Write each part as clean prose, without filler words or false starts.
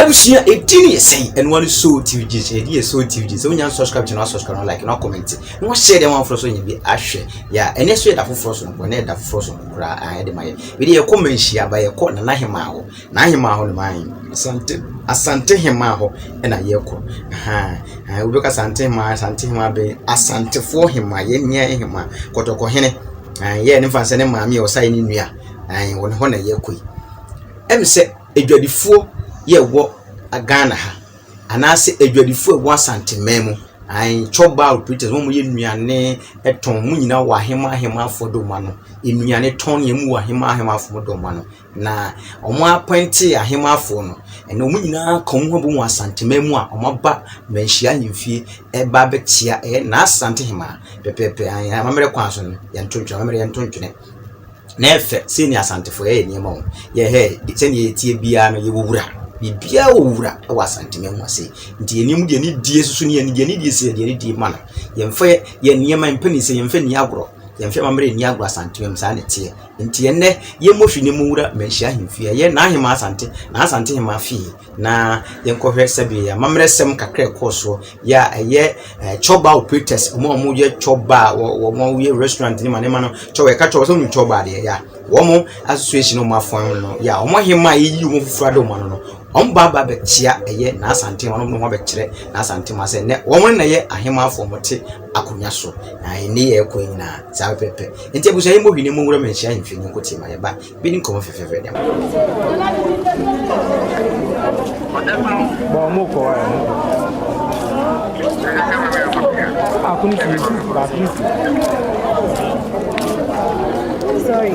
Abusua edin yɛ sɛn? Ɛno ano Soul TV Gye sɛ ɛdi yɛ Soul TV Gye sɛ wonya subscribe channel subscribe na like na comment na wahyɛ deɛ wɔn so nya bi ahwɛ. Ya ɛnɛ so yɛ da foforɔ so nko ɛnɛ yɛ da foforɔ so nko koraa a ɛde ma yɛ. Bi de yɛkɔ manhyia ba yɛkɔ Nana Hemaa hɔ. Nana Hemaa hɔ no man Asante Asante Hemaa hɔ ɛna yɛkɔ. Aha wobɛka Asante Hemaa Asante Hemaa bɛn Asantefoɔ Hemaa yɛn nua Hemaa Kɔtɔkɔ hene. Yɛ ne mfa sɛ ne maame a ɔsa yɛ ne nua. Wɔn hɔ na yɛkɔ yi. Ɛm sɛ adwadifoɔ yɛ wɔ Ghana ha anaasɛ adwadifoɔ a ɛwɔ Asanteman mu, ae chop bar operators, wɔn a wɔyɛ nnuane tɔn, wɔn nyinaa wɔ ahema ahemafoɔ de wɔn ano. Nnuane tɔn yɛn mu wɔ ahema ahemafoɔ de wɔn ano. Na wɔn apɔinte ahemafoɔ no, ɛnna wɔn nyinaa ka wɔn ho abom wɔ Asanteman mu a wɔaba Manhyia ahemfie reba abɛkyea ɛyɛ n'Asantehema pɛpɛɛpɛ. Ae amammerɛ kwan so no, yɛnto ntwene, amammerɛ yɛnto ntwene. Na ɛyɛ fɛ sɛnea Asantefo yɛyɛ nneɛma o. Yɛhɛ sɛnea yɛteɛ biara no yɛwɔ wura. Biribiara wɔ wura wɔ Asanteman mu ase. Nti yɛn mu deɛ ne die soso ne yɛn deɛ ne die sɛ deɛ ne die ma no. Yɛmfa yɛn nneɛma mpɛ ne sɛ yɛmfa nni agorɔ. Yɛmfa amammerɛ nni agorɔ Asanteman mu saa na ɛteɛ. Nti ɛnnɛ yɛmmɔ hwene mu wura Manhyia ahemfie. Ɛyɛ N'ahemaa Asante, N'Asantehemaa fie. Na yɛnkɔhwɛ sɛdeɛ amammerɛsɛm kakra ɛkɔɔ soɔ yɛ a ɛyɛ ɛɛ chop bar operators, wɔn a wɔyɛ chop bar wɔ wɔn a wɔyɛ restaurant ne ma nneɛma no chop yɛka chop sɛ wɔn chop bar deɛ yɛ a wɔn association wɔn afɔn no yɛ a wɔn ahemmaa a yɛyi wɔn foforɔ ade wɔn ano no wɔn ba ba bɛkyia ɛyɛ n'asante wɔn ho abɛkyerɛ n'asante ma sɛ nɛ wɔn na ɛyɛ ahemmafoɔ wɔn te akonnwa so na ɛne yɛ ɛkɔ nyinaa saa pɛpɛpɛ nti abusua yi mo hwene mu nwura mu nhyia ahemfie ne nkotie ma yɛba Bi ni nkɔmɔ fɛfɛɛfɛ dɛm. Bɔn mo kɔ wa mo kɔ. Baako ne fi baako ne fi. Sorry.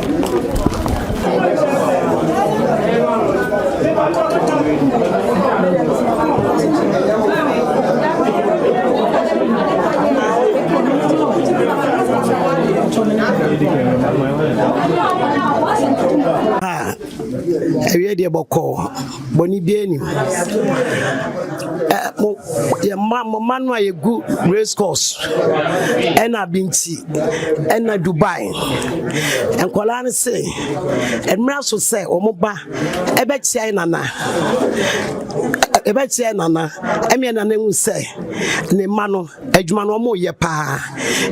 Awie deɛ bɔkɔɔ, bɔne biara nnim. Mo yɛn mma mo mma no a yɛgu race course ɛna Binti ɛna Dubai nkwadaa no se mmerɛ so sɛ wɔn ba ɛbɛkyia yɛn nana ɛbɛkyia yɛn nana ɛmi yɛn nana ehu sɛ ne mma no. Adwuma no wɔn yɛ paa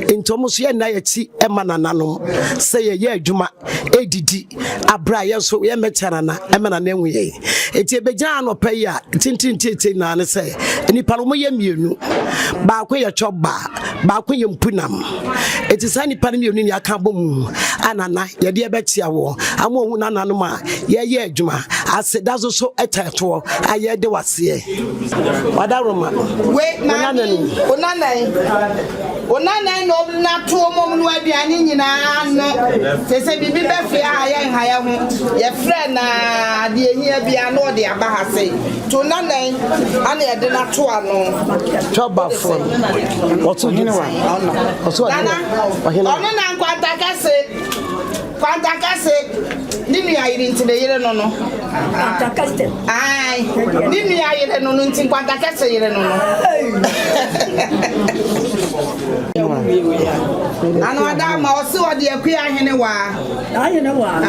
nti wɔn nso yɛn nna yɛkyi ma nananom sɛ yɛyɛ adwuma edidi abira yɛn nso yɛn mɛkyɛ nana ɛma nana ehu yɛn nti ebegyina anɔpa yi a tenten tietie nyinaa ne sɛ nipa no wɔn yɛ mmienu baako yɛ chɔba baako yɛ mpunam eti saa nipa no mmienu ni aka bɔ mu a nana yɛde ɛbɛkyia wɔ ama ohun nananom a yɛyɛ adwuma ase da so so ɛtɛ toɔ a yɛde waseɛ. Wadaroma. We maame onanan onanan na ɔna to ɔmom no aduane nyinaa no sɛ sɛ biribi bɛfeɛ a yɛnha yɛ ho yɛfrɛ na deɛ hia bia na ɔde aba ha sei to onanan ana yɛde no ato ano twɔbafoɔ no ɔto hene wa ɔso ɔhene ɔno na nkwanta kɛse Kwanta kɛse, ne nua yere nti ne yere no no. Kwanta kɛse. Ae, ne nua yere no no nti Kwanta kɛse yere no no. Ano ada ama ɔse ɔde akua ahene waa. Ahene waa.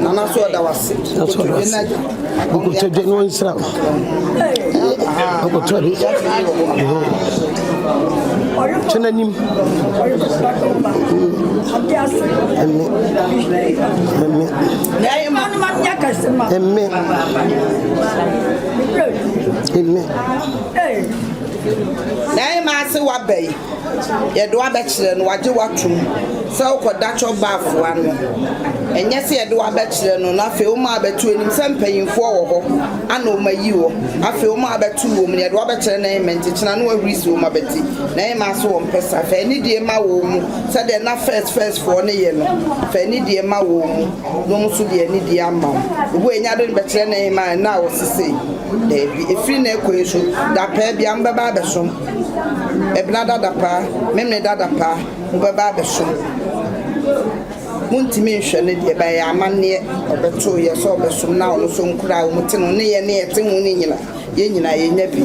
Nana so ɔda wase. Kotodwe no nsira. Kotodwe. Kyɛ n'anim. Ɛme. Ɛme. Ɛme. Ɛme. Na ɛma ase waba yi, yɛde wabɛkyerɛ no, wagye watom sɛ wokɔda kyɔ baafoa no. Ɛnyɛ sɛ yɛde wabɛkyerɛ no na afei woma abɛto anim sɛ mpanyimfoɔ wɔ hɔ ana wɔn ayi wɔ. Afei wɔn a abɛto wɔ mu no, yɛde wabɛkyerɛ na ɛma nti kyena na wahuri si wɔn abati. Na ɛma so wɔn pɛ sa. Fa anidie ma wɔn mu sɛdeɛ na first first foɔ no yɛ no. Fa anidie ma wɔn mu na wɔn nso de anidie ama wo. Obi a ɛnya de no bɛkyerɛ na ɛma ɛna a wɔsesei. Daabi, ɛfiri nnɛ rekɔ yi nso, dapaa biara mobɛba abɛsom. Ɛbenada dapaa, Memeneda dapaa, mobɛba abɛsom. Montumi nhwɛ no deɛ, but ɛyɛ amanneɛ. Ɔbɛtoo yɛ sɛ ɔbɛsom na ɔno nso nkoraa a wɔte no ne yɛn ne yɛte ho no nyina, yɛn nyinaa yɛnya bi.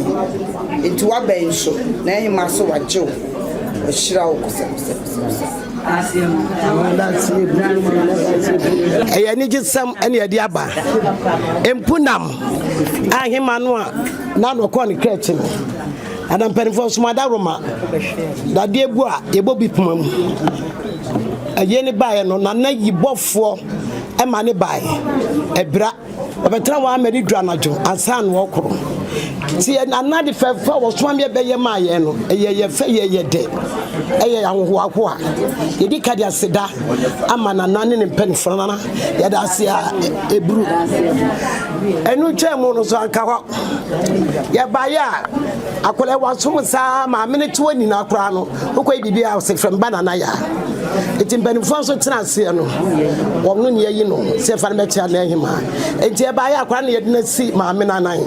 Enti woaba yi nso, n'ahemmaa so wagye wo, wahyira wo kosɛkosɛkosɛkosɛ. Ɛyɛ anigyesɛm ɛne ɛde aba. Mpunam ahema no a na na ɔkɔɔ ne kra akyi no. Ana mpanimfoɔ nso adaworoma dadeɛ bu a yɛbɔ bi poma mu. Ɛyɛ ne baeɛ no nana yi bɔfoɔ ɛma ne baeɛ ɛbra. Ɔbɛtena hɔ ara ma ɛde duru anadwo ansa na ɔkoro. Nti yɛn nana de fɛfɛ a wɔsoma me bɛyɛ maa yɛn no, ɛyɛ yɛ fɛ, yɛ yɛ dɛ, ɛyɛ ahohoahoa. Yɛdi ka de aseda ama nana ne ne mpanimfoɔ nana yɛda ase a eburu. Ɛno twɛn mu no so anka hɔ. Yɛbaeɛ a akwadaa wasom saa maame no te hɔ nyinaa koraa no wokɔyɛ biribi a ɔsɛ frɛ me ba nana yaa. Nti mpanimfoɔ nso tena aseɛ no, wɔn no ne yɛyi no sɛ ɛfa no bɛkyɛ n'ahemaa. Nti ɛbaeɛ akwadaa no yɛde no asi maame no anan.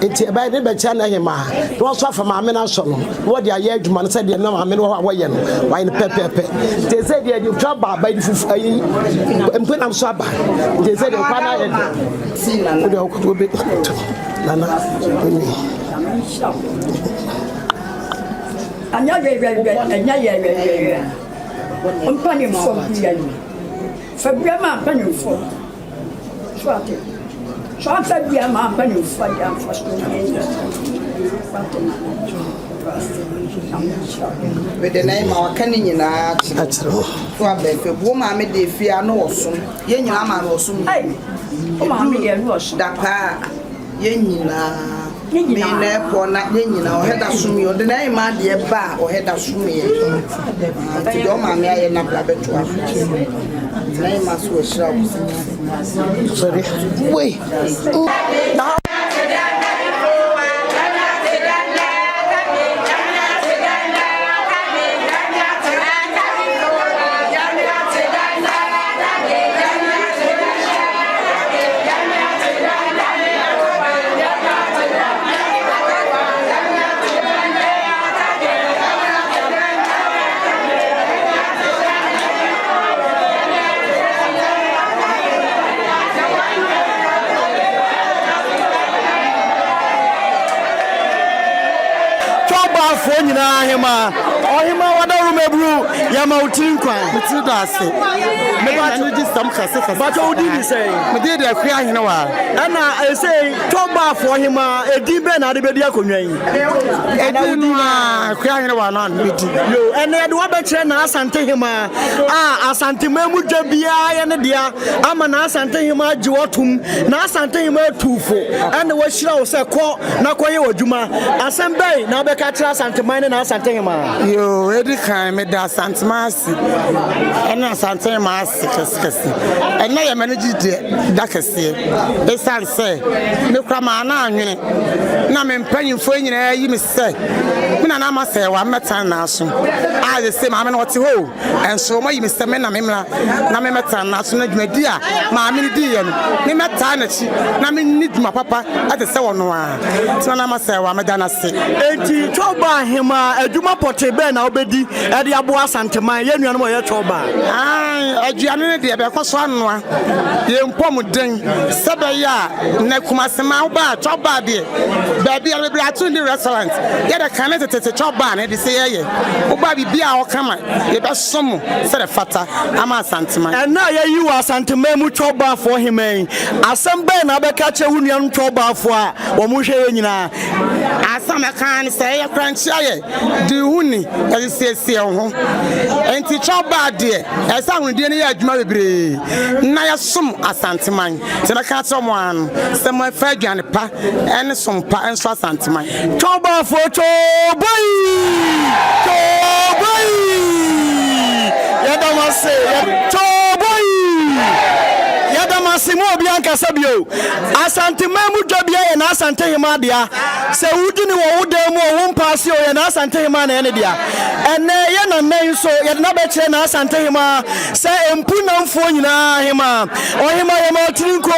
Nti ɛbaeɛ ne bɛkyɛ n'ahemaa na wɔn nso afa maame no asɔ no na wɔde ayɛ adwuma no sɛdeɛ na maame no wɔ hɔ a wɔyɛ no wɔayɛ no pɛpɛɛpɛ. Nti sɛ deɛ yɛde twa ba aba yi fufu ayi mpenam so aba. Nti sɛ deɛ kwan ayɛ dɛ. Wode ɔkoto bi nana oni. Anyɛ wɛwɛwɛ, ɛnyɛ yɛwɛwɛwɛ. Mpanimfoɔ bua yi. Fa bua ma mpanimfoɔ. So ate? So amfa bua ma mpanimfoɔ deɛ amfa so nyɛ yie. Wate ma Mede na ma waka ne nyinaa akyerɛ wo. So abɛɛfɛ buo maame deɛ fie ano ɔsom. Yɛn nyinaa maame ɔsom. Wo maame deɛ no ɔsom. Dapaa yɛn nyinaa. Me na ɛkɔ na yɛn nyinaa ɔhɛ da som yɛ ɔde na ɛma adeɛ ba a ɔhɛ da som yɛ nti deɛ ɔmaame ayɛ na bra bɛto aso na ɛma so ahyira wo. Sorry. Wei. Twɔbaafoɔ nyinaa ahemaa, ɔhemaa wadaworo aburu, yɛma wo tiri nkwa. Me tiri da ase. Me ba Ɛna gye sɛm kɛse kɛse. Bàtɛ wo din ni sɛn? Me din de Akua Ahenewa. Ɛna ɛsei Twɔbaafoɔ hemaa, edin bɛn na ade bɛdi akonnwa yi? Edin no a Akua Ahenewa no a medi. Yo, ɛnɛ yɛde wabɛkyerɛ na Asante hemaa a Asanteman mu dwa biara yɛ ne dea ama na Asante hemaa gye wɔtom na Asante hemaa atu fo ɛna wahyira wo sɛ kɔ na kɔyɛ w'adwuma. Asɛm bɛn na wobɛka akyerɛ Asanteman ne na Asante hemaa? Yo, edi kan meda Asanteman ase ɛne Asante hemaa ase kɛsekɛse. Ɛnɛ yɛ m'anigye deɛ da kɛseɛ ɛsiane sɛ mekura maa na anwene na me mpanyimfoɔ nyinaa yi me sɛ me nana ama sɛ wa mmɛtena n'aso a sɛ maame no ɔte hɔ o ɛnso wɔn ayi me sɛ me na me mmra na me mmɛtena n'aso na dwumadi a maame no diiɛ no me mmɛtaa n'akyi na me nni dwuma papa ɛte sɛ ɔno a nti nana ama sɛ wa mɛda n'ase. Enti Twɔba ahemaa adwuma pɔtee bɛn na wobɛdi de aboa Asanteman, yɛn nuanom a wɔyɛ Twɔba? Aane, aduane no deɛ bɛkɔ so anoa yɛn mpɔmuden sɛ bɛyɛ a nnɛ Kumasi man woba a chop bar deɛ baabi a bebree ato nni restaurant yɛde kane tetete chop bar no de sɛ yɛyɛ woba biribi a ɔka ma yɛbɛsom mo sɛdeɛ fata ama Asanteman. Ɛnnɛ a yɛayi wo Asanteman mu chop bar foɔ hemaa yi, asɛm bɛn na wobɛka akyerɛ wo nuanom chop bar foɔ a wɔhwɛ yɛn nyinaa? Asɛm a mɛka ara ne sɛ ɛyɛ korankyia yɛ di wo ho ni na de siesie wo ho. Enti chop bar deɛ ɛsɛ sɛ ahonidie no yɛ adwuma bebree na yɛsom Asanteman. Nti mɛka akyerɛ wɔn ara no sɛ momfa aduane pa ne som pa nso Asanteman. Twɔbafoɔ twɔbɔi twɔbɔi yɛda mo ase twɔbɔi yɛda mo ase mo obi ankasa bio Asanteman mu dwa bia yɛ n'Asante hema dea sɛ wodi ne wɔ wo dan mu o wo mpa ase o yɛ n'Asante hema na ɛyɛ ne dea ɛnɛ yɛ nana yi nso yɛde n'abɛkyerɛ n'Asante hema sɛ mpunamfoɔ nyinaa hema Ɔhema yɛ ma ɔtiri nko.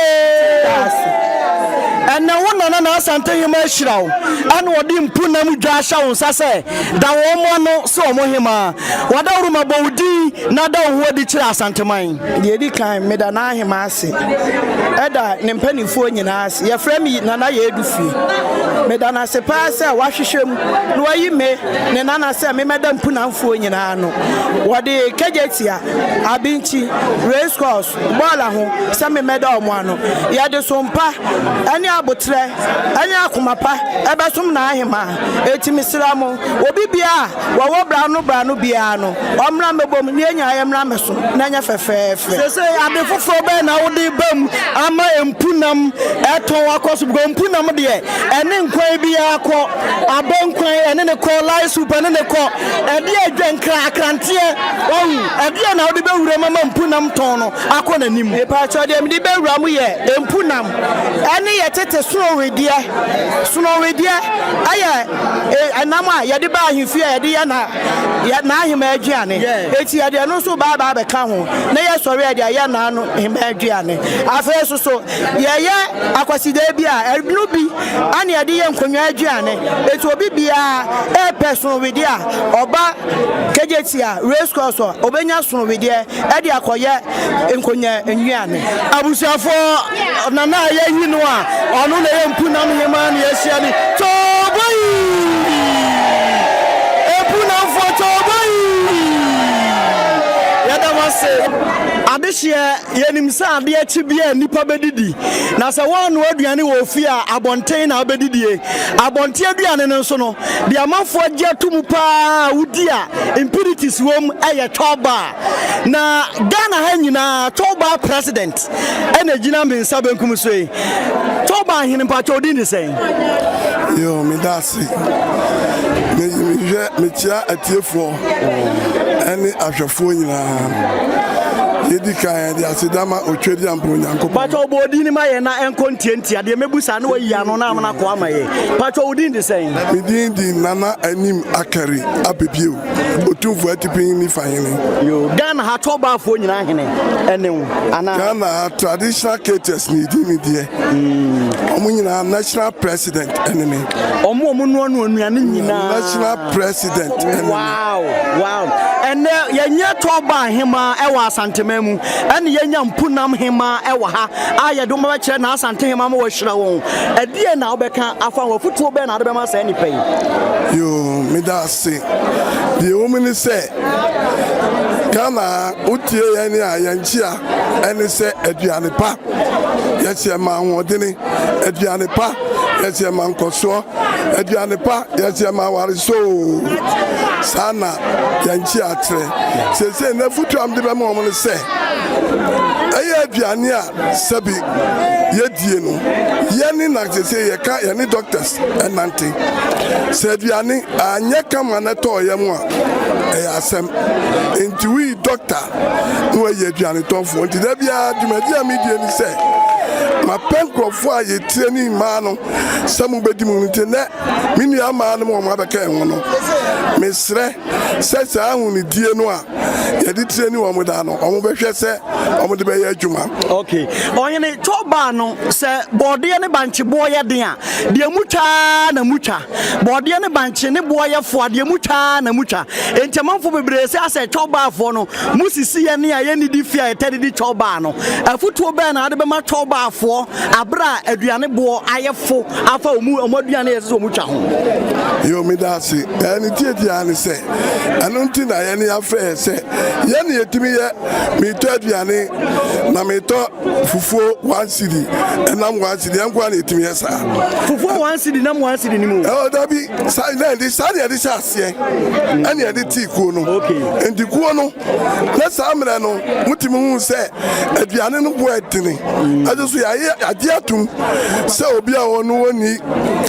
Ɛnnɛ wo nana na Asantehema ahyira wo ɛna ɔde mpunam dwa ahyɛ wo nsa sɛ da wɔn ano sɛ wɔn hemaa. W'adaworoma bɔ wo din na da wo ho adi kyerɛ Asanteman. Deɛ ɛdi kan, meda n'ahema ase, ɛda ne mpanimfoɔ nyinaa ase. Yɛfrɛ me Nana Yeadu Fie. Meda no ase paa sɛ wahwehwɛ mu na wayi me ne Nana sɛ memmɛda mpunamfoɔ nyinaa ano. Wɔde Kejetia, Abinkyi, Race Course, bɔɔla ho sɛ memmɛda wɔn ano. Yɛde som pa ne aboterɛ ne akoma pa bɛsom n'ahemaa. Enti mesrɛ mo, obi biara a wɔwɔ brano brano biara no, ɔmmra mmɛbɔ mu na yɛn nyinaa yɛmmra mmɛsom na ɛnyɛ fɛfɛɛfɛ. Seesei ade foforɔ bɛn na wode reba mu ama mpunam tɔn akɔ so? Because mpunam deɛ, ɛne nkwan biara kɔ. Abɛnkwan, ɛne ne kɔ. Light soup, ɛne ne kɔ. Ɛdeɛ adwa nkra akranteɛ wahu ɛdeɛ na wode bɛwura mu ama mpunam tɔn no akɔ n'anim. Mepakyɛw deɛ mede bɛwura mu yɛ mpunam ɛne yɛ tete sonowedeɛ. Sonowedeɛ ɛyɛ ɛnam a yɛde ba ahemfie a yɛde yɛ na yɛ n'ahema aduane. Eti yɛde ɛno nso ba aba abɛka ho na yɛsɔre a yɛde ayɛ n'ahema aduane. Afei nso so yɛyɛ akwasidae bi a ɛno bi Ana yɛde yɛ nkonnwa aduane. Eti obi biara ɛɛpɛ sono wedeɛ a, ɔba Kejetia race course hɔ, ɔbɛnya sono wedeɛ ɛde akɔyɛ nkonnwa nnuane. Abusuafoɔ, Nana a yɛayi no a ɔno na ɛyɛ Mpunam Hemaa na yɛahyia no. Tooboii! Mpunamfoɔ Tooboii! Yɛda mo ase. Adehyeɛ, yɛnim sɛ adeɛ kye biara nnipa bɛdidi. Na sɛ woannoa aduane wɔ ofie a, abɔnten na wobɛdidie. Abɔnten aduane no nso no, deɛ amanfoɔ agye ato mu pa ara a wodi a impurities wom yɛ twɔbaa. Na Ghana ha nyinaa, twɔbaa president na ɛgyina me nsa benkum so yi. Twɔbaa hene, mpakyɛ wo din de sɛn? Yo, meda ase. Me, mehwɛ, mekyia atiefoɔ ɛne ahwɛfoɔ nyinaa. Yɛdi kan yɛde aseda ma Otwadiampo Onyankopɔn. Pakyɛ ɔbɔ odin no ma yɛn na ɛnkɔ ntiantia deɛ mɛbu saa na wayi ano na amena kɔ ama yɛn. Pakyɛ wo din de sɛn? Me din di Nana Anim Akari Abebiew, Otumfoɔ Atipin Nifa Hene. Yo, Ghana ha twɔbaafoɔ nyinaa hene ɛne wo anaa? Ghana ha traditional caterers ne din me deɛ. Wɔn nyinaa national president ɛne me. Wɔn a wɔn noa noa nnuane nyinaa. National president ɛne me. Wow, wow. Ɛnɛ yɛnyɛ tɔba hemaa ɛwɔ Asanteman mu, ɛne yɛnya mpunam hemaa ɛwɔ ha a yɛde wɔn bɛkyerɛ na Asante hemaa ma wɔahyira wɔn. Ɛdeɛn na wobɛka afa ho? Afutuo bɛn na wode bɛma saa nnipa yi? Yoo, meda ase. Deɛ ɛwɔ mu ne sɛ, Ghana ha, wotie yɛn a, yɛn nkyea ɛne sɛ aduane pa, yɛsɛ ɛma ahoɔdene, aduane pa, yɛsɛ ɛma nkɔsoɔ, aduane pa, yɛsɛ ɛma awaresɔ oo. Saa na yɛn nkyea kyerɛ. Seesei n'afutuo a mede bɛma wɔn ne sɛ, ɛyɛ aduane a sɛbi yɛdie no, yɛne na seesei yɛka yɛne doctors ɛnante. Sɛ aduane anyɛ kama na ɛtɔɔ yɛn mu a, ɛyɛ asɛm. Nti woyi doctor na wayi aduanetɔnfoɔ. Nti da biara dwumadi a medie ne sɛ mapɛ nkurɔfoɔ a yɛtire ne mmaa no sɛ mobɛdi mu. Nti nnɛ me nua mmaa no ma wɔn abɛka yɛn ho no, mesrɛ sɛ saa ahonidie no a yɛde tire ne wɔn daa no, wɔbɛhwɛ sɛ wɔde bɛyɛ adwuma. Okay. Ɔhene, twɔbaa no, sɛ bɔɔdeɛ ne bankye boɔ yɛ den a, deɛ mutwa ara na mutwa. Bɔɔdeɛ ne bankye ne boɔ yɛ fo a, deɛ mutwa ara na mutwa. Enti amanfoɔ bebree sɛ asɛ twɔbaafoɔ no, mosisi yɛn a yɛnnidi fie a yɛtaa didi twɔbaa no. Afotuo bɛn na wode bɛma twɔbaafoɔ aberɛ a aduane boɔ ayɛ fo afa wɔn wɔn aduane a ɛsɛ sɛ wɔtwa ho? Yo, meda ase. Ɛɛ, ne tiatia ne sɛ, ɛno nti na yɛne yɛafrɛ yɛ sɛ yɛne yɛtumi yɛ metɔ aduane na metɔ fufuo one cedi ɛnam one cedi yɛn nko ara na yɛtumi yɛ saa. Fufuo one cedi nam one cedi ni mu. Ɛwɔ dabi saa na yɛde saa na yɛde hyɛ aseɛ ɛna yɛde tii kuo no. Nti kuo no na saa mmerɛ no motumi hu sɛ aduane no boɔ ɛdene ɛso so yɛayɛ yɛagye atum sɛ obi a ɔno ɔnni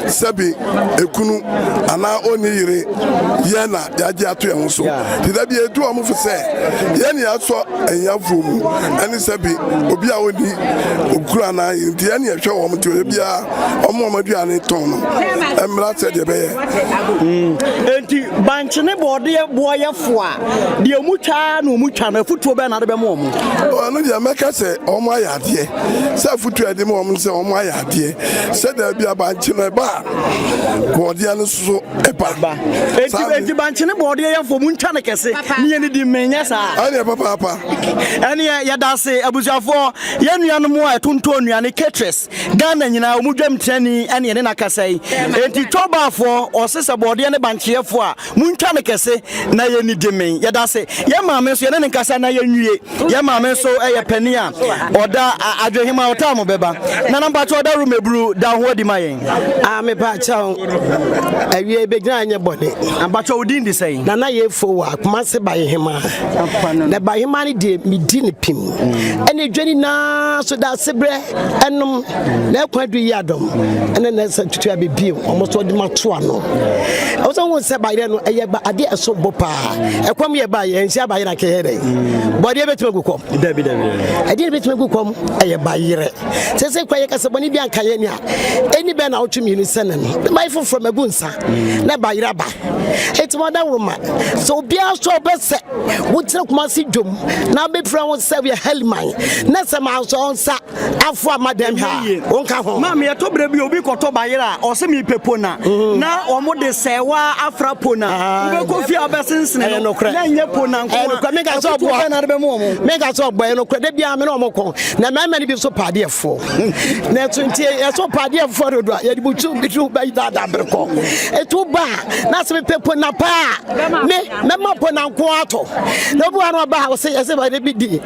sɛbi ekunu anaa ɔnni yere yɛ na yɛagye ato yɛn ho so nti da bi yɛtu wɔn fo sɛ yɛn ne yɛasɔ ahiafoɔ mu ɛne sɛ bi obi a ɔnni okunu anaa yere nti yɛn ne yɛhwɛ wɔn nti ɔyɛ biara wɔn wɔn aduane tɔn no mmra sɛ deɛ ɛbɛyɛ. Enti bankye ne bɔɔdeɛ boɔ yɛ fo a, deɛ ɔmu twa ara na ɔmu twa no, afutuo bɛn na wode bɛma wɔn? Ɔno deɛ mɛka sɛ wɔn ayɛ adeɛ sɛ afutuo. Afotu a yɛde ma wɔn ne sɛ wɔn ayɛ adeɛ sɛ daabi a bankye no ɛba a, bɔɔdeɛ no nso so ɛba. Enti enti bankye ne bɔɔdeɛ yɛ fo mu ntwa no kɛse ne yɛn didi mmɛn nyɛ saa. Ɛneɛ papaapa. Ɛneɛ yɛda ase abusuafoɔ yɛn nuanom a ɛtontɔn nnuane caterers Ghana nyinaa wɔn dwam tiani ɛne yɛne no akasa yi. Enti twɔbaafoɔ ɔse sɛ bɔɔdeɛ ne bankyeɛfoɔ a Montwa no kɛse na yɛnnidi mmee. Yɛda ase. Yɛn maame nso, yɛne no nkasa na yɛnwie. Yɛn maame nso yɛ panin a ɔda Adwohema, ɔtaa mo bɛba. Nana mpakyɛ ɔda Rumeburu da wo ho adi ma yɛn. Ah, mepakyɛw, awie bɛgyina anyɛ bɔne. Mpakyɛ wo din de sɛn? Nana Yefo wa Kumase Bayehema. Na Bayehema no deɛ medi no pim. Ɛne dwa nyinaa so da asebrɛ ɛnom na ɛkwan du yi adɔm ɛne na ɛsɛ tutu abɛbie wɔn so ɔde ma to ano. Ɛwɔ sɛ wɔn sɛ bayerɛ no ɛyɛ ba adeɛ ɛso bɔ paa. Ɛkɔm yɛ ba yɛ nsi abayerɛ akɛyɛ dɛ. Bɔdeɛ bɛtumi agu kɔm. Dabi dabi. Ɛdeɛ bɛtumi agu kɔm ɛyɛ bayerɛ. Sɛ sɛ kwan yɛ kasa bɔne bi anka yɛ nea ɛni bɛn na wotwe mmienu sɛ ne no. Ne bayɛ foforɔ magu nsa na bayerɛ aba. Eti wɔn adaworo ma sɛ obiara so ɔbɛ sɛ wotena Kumasi dwom na abɛpira wo sɛ woyɛ heliman na sɛ mansɔ nsa afo ama dɛm ha wonka ho. Maame ɛtɔ berɛ bi obi kɔtɔ bayerɛ a ɔse mepɛ pona mm. na wɔn de sɛwa afra pona ah. wobɛkɔ fie a wobɛsensene no na ɛnyɛ pona nko a menka sɛ ɔboa na de bɛma wɔn menka sɛ ɔboa ɛyɛ nokorɛ da biara me ne wɔn kɔ na mmarima no bi nso paadeɛ foɔ na ɛto nti ɛso paadeɛ foɔ dodo a yɛde butu bitu bɛyi daadaa bere kɔ ɛto ba na sɛ mepɛ pona paa me mɛma pona nko atɔ na obi wa no ɔba a ɔsɛ ɛsɛ ba de bi di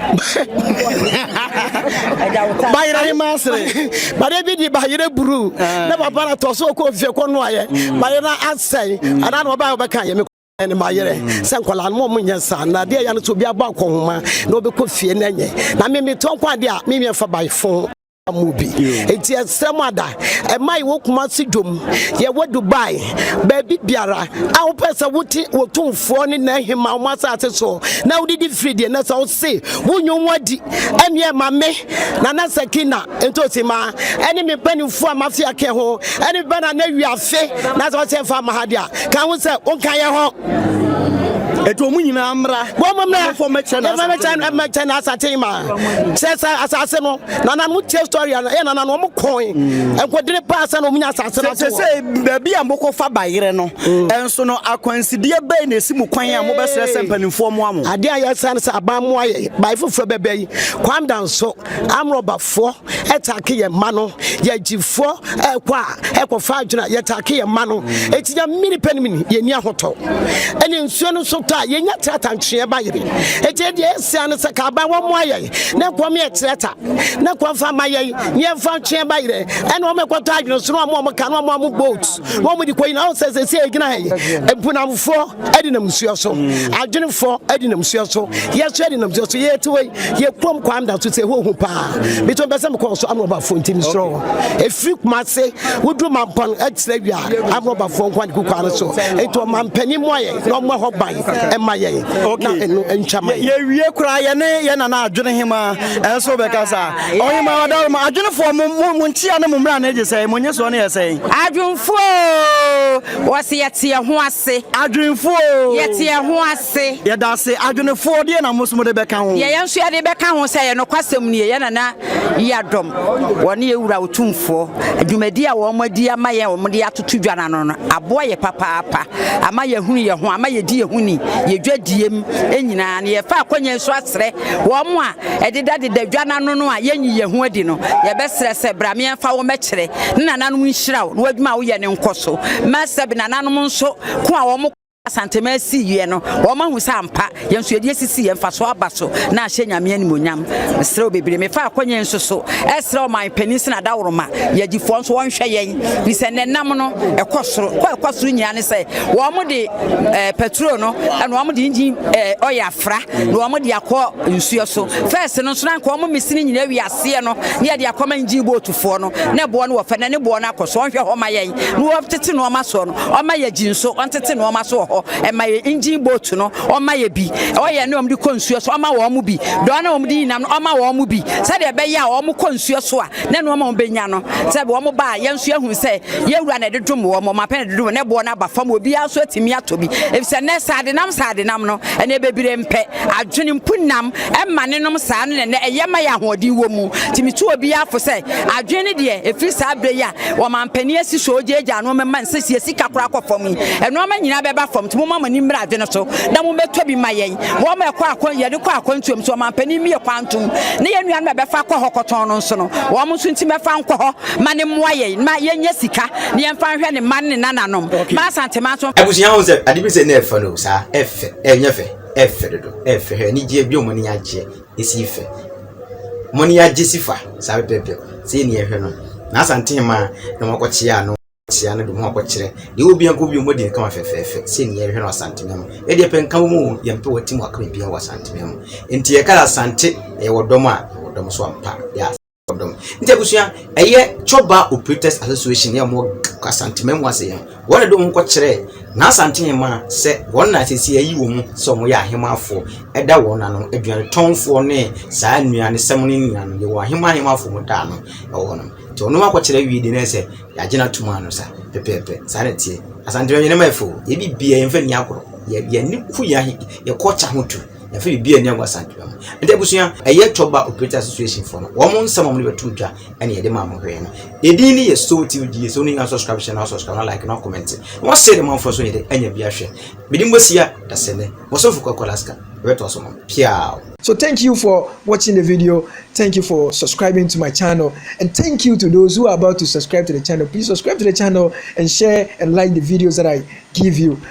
bayerɛ he ma asere ba de bi di bayerɛ buru ah. na papa na tɔ so ɔkɔ fie kɔ no ayɛ mm. bayerɛ na asɛe mm. anaa na ɔba a ɔbɛka yɛ me ɛne mayerɛ mm. sɛ nkwadaa no mo nyɛ saa na adeɛ ya no sɛ obi abɔ akɔnhoma na ɔbɛkɔ fie na ɛnyɛ na me metɔ nko adeɛ a memeɛfa bayefo mu bi enti ɛsrɛ mo ada ɛma yɛwɔ Kumasi dwom yɛwɔ Dubai baabi biara a wopɛ sɛ wote wɔtumfoɔ ne n'ahema wɔn asase so na wodidi firi deɛ na sɛ wose wonyi wo adi ɛneɛ ma me Nana Sakina ntosi ma ɛne me mpanimfoɔ a mafe ake ho ɛne me ba Nana Wiafe na sɛ wɔsɛ mfa ma ha deɛ a ka ho sɛ wonka yɛ ho. Eti wɔn nyinaa mmra. Wɔn mmra. Wɔn mɛkyɛ na asase. Mɛkyɛ na asase ma. Kyerɛ sɛ asase no nana no tie story a ɛyɛ nana no wɔn kɔn mm. nkodene paa sɛ na wɔn nya asase no ato hɔ. Sɛ baabi a mokɔ fa bayerɛ no mm. ɛnso no akwansideɛ bɛyɛ na esi mu kwan a mobɛsrɛ sɛ mpanimfoɔ mmoa mo. Adeɛ a yɛsrɛ no sɛ aban mmoa yɛ bae foforɔ bɛbɛ yi Kwame Danso amrɔbafoɔ ɛtaake yɛn mma no yɛgyifoɔ ɛkɔ a ɛkɔfa adwene a yɛtaake yɛn mma no eti yɛn mini pɛ no mini yɛn ni ahotɔ ɛne nsuo no nso tɔ a yɛnya trata ntweɛ ba yere eti deɛ ɛsia no sɛ kaaban wɔn mmoa yɛn ne nkɔm yɛ trata ne nkɔm fa ma yɛn ne yɛn fa ntweɛ ba yere ɛne wɔn ɛkɔtɔ adwene so no wɔn wɔn ka no wɔn wɔn boat wɔn de kɔ yi na wɔn sɛ sɛ sɛ egyina ha yi mpunamfoɔ ɛde nam nsuo so adwenefoɔ ɛde nam nsuo so yɛso ɛde nam nsuo so yɛte wei yɛ kurom kwan da so sɛ ɛhɔ hu paa bitɔ mpɛ sɛ mekɔ so amorɔbafoɔ nti mesrɛ ɛfiri Kumase woduru Mampɔn ɛkyerɛ wia amorɔbafoɔ nko ade kukwa no so nti ɔmampanin mmoa yɛn na ɔmmɔ hɔ ban ɛma yɛn na ɛno ntwa ma yɛn. Yɛwie koraa yɛne yɛn nana adwene hema ɛnso bɛkasa ɔhema ɔdaroma adwenefoɔ mo mo mo nkyia ne mo mmra ne gye sɛn mo nye soɔ ne yɛ sɛn. Adwenfoɔ wɔsi yɛte yɛn ho ase. ase. Adwenfoɔ oo. Yɛte yɛn ho ase. Yɛda ase. Adwenefoɔ, deɛ na mo nso mode bɛka ho? Deɛ yɛn nso yɛde bɛka ho sɛ, yɛn nokwasɛm nie, yɛn Nana Yiadom, wɔne yɛn Wura Otumfoɔ, dwumadie a wɔn adi ama yɛn a wɔde atoto dwa no ano no, aboa yɛn papaapa, ama yɛahunu yɛn ho, ama yɛdi yɛn ho ni, yɛn dwadie mu nyinaa no. Yɛfa akwanya yi so asrɛ wɔn a ɛdedadeda dwa no ano no a yɛnyi yɛn ho adi no, yɛbɛsrɛ sɛ, bra ma yɛmfa wo mmɛkyerɛ, ne nananom nhyira wo, na w'adwuma a woyɛ no nkɔ so. Ma sɛbe nananom nso ko a wɔn Asanteman siiɛ no, wɔn ahu sɛ ampa yɛn nso yɛde asisi yɛn mfasoɔ aba so na ahyɛ Nyame animuonyam. Mesrɛ wo bebree. Mefa akwanya yi nso so ɛsrɛ ɔman panin sɛ n'adaworoma, yɛgyifoɔ nso wɔnhwɛ yɛn, firi sɛ nnɛ nam no ɛkɔ soro. Kɔ a ɛkɔ soro nyinaa ne sɛ wɔn de eh, petrol no ɛna wɔn de engine eh, oil afra na wɔn de akɔ nsuo so. First no nso na nka wɔn mesini nyinaa wi aseɛ no na yɛde akɔma engine boatfoɔ no na boɔ no wɔ fɛ na ne boɔ no akɔ so. Ɔnhwɛ hɔ ma yɛn na wɔtete nneɛma soɔ no, ɔma yɛgyi nso ɔntete nneɛma so wɔ hɔ. hɔ ɛma yɛ engine boat no ɔma yɛ bi ɔyɛ ne wɔn de kɔ nsuo so ɔma wɔn mo bi dɔɔ na wɔn de yinam no ɔma wɔn mo bi sɛdeɛ ɛbɛyɛ a wɔn kɔ nsuo so a na nneɛma wɔn bɛnya no sɛ wɔn ba a yɛn nso yɛhu sɛ yɛwura na ɛde dom wɔn wɔn apɛ na ɛde dom na ɛboɔ no aba fam obiara nso atumi atɔ bi efisɛ nnɛ saadenam saadenam no ɛnɛ bebree mpɛ adwene mpu nam ɛma ne nom saa no na ɛnɛ ɛyɛ ma yɛ ahoɔden wɔ mu nti metu obiara fo sɛ adwene no deɛ ɛfiri saa berɛ yi a ɔmampanin asi so ɔgyaagyaa nnoɔma ma nsɛsie sika koraa kɔ fam yi nnoɔma nyinaa bɛba fam nti momma mo ani mmra adwene so na mommɛtɔ bi ma yɛn wɔn a ɛkɔ akɔ yɛde kɔ akwantuom so ɔmampanin mmie kwan ntom ne yɛn nuanom a ɛbɛfa kɔ hɔ kɔtɔn no nso no wɔn nso nti mɛfa nkɔ hɔ ma ne mmoa yɛn ma yɛnyɛ sika na yɛmfa nhwɛ ne mma ne ne nananom ma Asanteman nso Abusua ho sɛ ade bi sɛ na ɛfɛ no saa ɛfɛ ɛnyɛ fɛ ɛfɛ dodo ɛfɛ hwɛ anigyeɛ bi wɔn ani agyeɛ esi fɛ wɔn ani agye si fa saa pɛpɛpɛ sɛ yɛn ni ɛhwɛ no na Asante ma na wɔn akɔkyea ano kyea no de ho akɔkyerɛ deɛ obi anko bi wɔn di kama fɛfɛɛfɛ sɛ ni yɛhwɛ no Asante mu yɛdeɛ pɛ nka mu yɛn pɛ wɔ ti mu aka biribiara wɔ Asante mu nti yɛka Asante ɛwɔ dɔm a ɛwɔ dɔm so ampa yɛ dɔm nti abusua ɛyɛ Chɔba Operators Association yɛ wɔn Asante mu ase yɛn wɔn na de wɔn kɔkyerɛ na Asante ma sɛ wɔn na sisi ayi wɔn mu sɛ wɔn yɛ ahemafoɔ ɛda wɔn ano aduane tɔnfoɔ ne saa nnuane sɛm ne nyinaa no yɛwɔ ahema ahemafoɔ mu da ano ɛwɔ hɔ nom nti wɔn akɔkyerɛ wie de na sɛ yɛagyina tum ano sa pɛpɛɛpɛ saa na ɛteɛ Asante yɛn nneɛma ɛfo yɛ bi bia yɛn fɛ ni agorɔ yɛ yɛn ni ku yɛn yɛ kɔkya ho tu yɛfɛ biribi ani agu Asante mu nti abusua ɛyɛ Chɔba Operator Association foɔ no wɔn nsɛm a wɔde bɛto dwa ɛna yɛde maa mo hwɛɛ no edin ne yɛ So TV gye so ne nyinaa subscribe na subscribe na like na comment na wɔasɛ de manfoɔ so yɛde anya bi ahwɛ mede mbɔsia dasɛnɛ wɔsɔfo kɔkɔ Alaska ɛbɛtoa so ma piaw. So thank you for watching the video. Thank you for subscribing to my channel. And thank you to those who are about to subscribe to the channel. Please subscribe to the channel and share and like the videos that I give you.